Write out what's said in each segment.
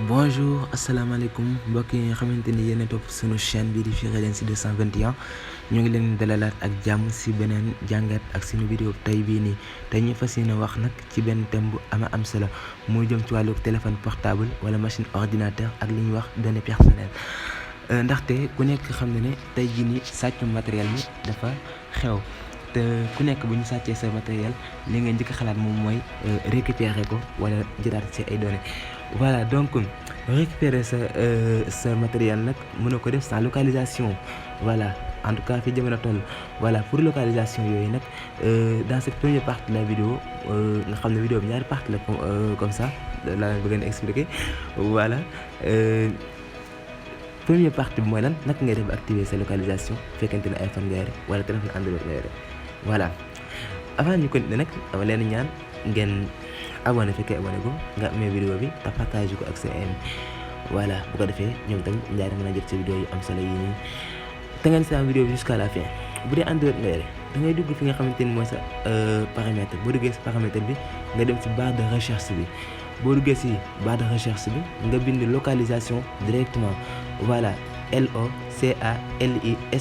Bonjour, asalaamaaleykum mbokk yi nga xamante ni yéen a topp sunu chaîne bii di Firdawsi 221 ñu ngi leen dalalaat ak jàmm si beneen jàngat ak suñu vidéo tey bii nii tey ñu fas yéene wax nag ci benn thème bu am solo muy jëm ci wàllu téléphone portable wala machine ordinateur ak li ñuy wax données personnelles ndaxte ku nekk xam na ne tey jii nii sàccum matériel mi dafa xew. te ku nekk bu ñu sàccee sa matériel li nga njëkk xalaat moom mooy récupérer ko wala jëlaat ci ay données voilà donc récupérer sa matériel nag mën na ko def sans localisation voilà en tout cas fi jamono toll voilà pour localisation yooyu nag dans cette première partie de la vidéo nga xam ne vidéo bi ñaari partie la comme ça laa leen bëgg a expliquer voilà première partie bi mooy lan naka ngay def activer sa localisation fekkente ne iPhone nga yore wala téléphone Android nga yore voilà avant ñu continuer nag dama leen ñaan ngeen abonné fekkee abonné ko nga amee vidéo bi te partage ko ak sa ami voilà bu ko defee ñoom tamit njaay mën a jot sa vidéo yu am solo yi nii te ngeen sa vidéo bi jusqu'à la fin bu dee Android nga yore da ngay dugg fi nga xamante ni mooy sa paramètre boo duggee si paramètre bi nga dem si barre de recherche bi boo duggee si barre de recherche bi nga bind localisation directement voilà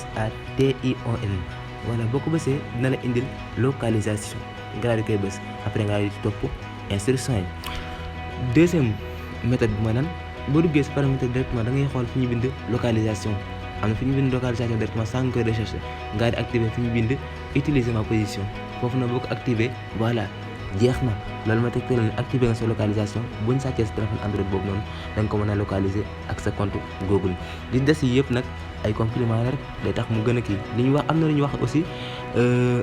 LOCALISATION voilà boo ko bësee dina la indil localisation nga daal di koy bës après nga di topp instruction yi. deuxième méthode bi mooy lan boo duggee si paramètre directement da ngay xool fi ñu bind localisation am na fi ñu bind localisation directement sans nga koy recherche nga di activer fi ñu bind utiliser ma position foofu na boo ko activer voilà jeex na loolu ma tegtal ne activer nga sa localisation buñ sàccee sa téléphone Android boobu noonu da nga ko mën a localiser ak sa compte Google li des yi yëpp nag ay complément la rek day tax mu gën a kii li ñu wax am na lu ñuy wax aussi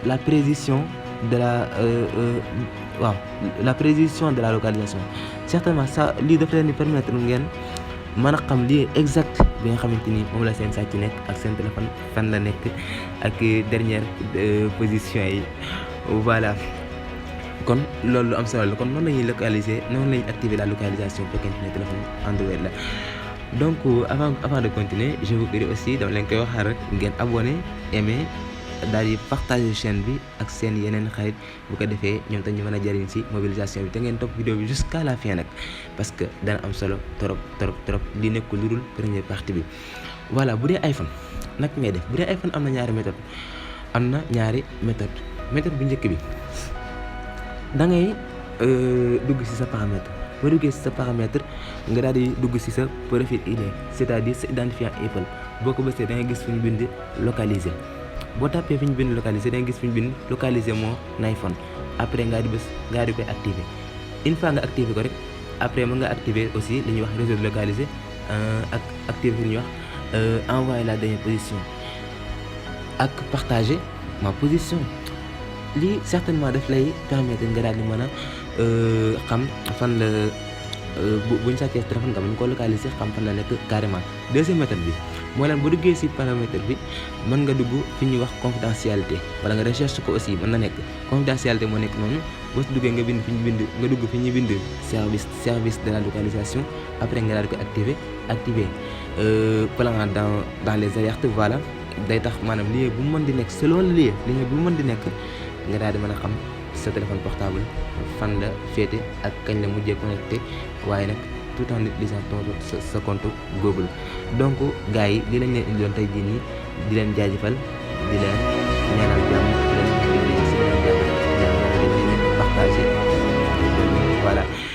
la précision de la précision de la localisation certainement ça lii daf leen di permettre ngeen mën a xam lii exact bi nga xamante ni moom la seen sàcc nekk ak seen téléphone fan la nekk ak dernière position yi voilà kon loolu lu am solo la kon noonu la ñuy localiser noonu la ñuy activer la localisation fekkente ne téléphone Android la donc avant de continuer je vous prie aussi dama leen koy waxaat rek ngeen abonné aimer daal di partager chaîne bi ak seen yeneen xarit bu ko defee ñoom tam ñu mën a jëriñ ci mobilisation bi te ngeen topp vidéo bi jusqu'à la fin nag parce que dana am solo trop li nekkul lu dul première partie bi voilà bu dee iPhone nag ngay def bu dee iPhone am na ñaari méthode méthode bu njëkk bi da ngay dugg ci sa paramètre boo duggee ci sa paramètre nga daal di dugg ci sa profil email c'est-à-dire sa identifiant Apple boo ko bësee da ngay gis fi ñu bind localiser boo tàppee fi ñu bind localiser da ngay gis fi ñu bind localiser mon iPhone après nga di bës nga di koy activer une fois nga activer ko rek après mën nga activer aussi li ñuy wax réseau localisé ak activer li ñuy wax envoyer la dernière position ak partager ma position lii certainement daf lay permettre nga daal di mën a xam fan la buñ sàccee téléphone nga mën ko localiser xam fan la nekk carrément. deuxième méthode bi mooy lan boo duggee ci paramètre bi mën nga dugg fi ñuy wax confidentialité wala nga recherche ko aussi mën na nekk confidentialité moo nekk noonu boo ci duggee nga dugg fi ñu bind service de la localisation après nga daal di ko activer plan dans les alertes voilà day tax maanaam lien bu mu mën di nekk selon lien bu mu mën di nekk nga daal di mën a xam sa téléphone portable fan la féete ak kañ la mujjee connecté waaye nag tout en utilisant sa compte Google donc gars yi li lañ leen indiloon tey jii nii di leen jaajëfal di leen ñaanal jàmm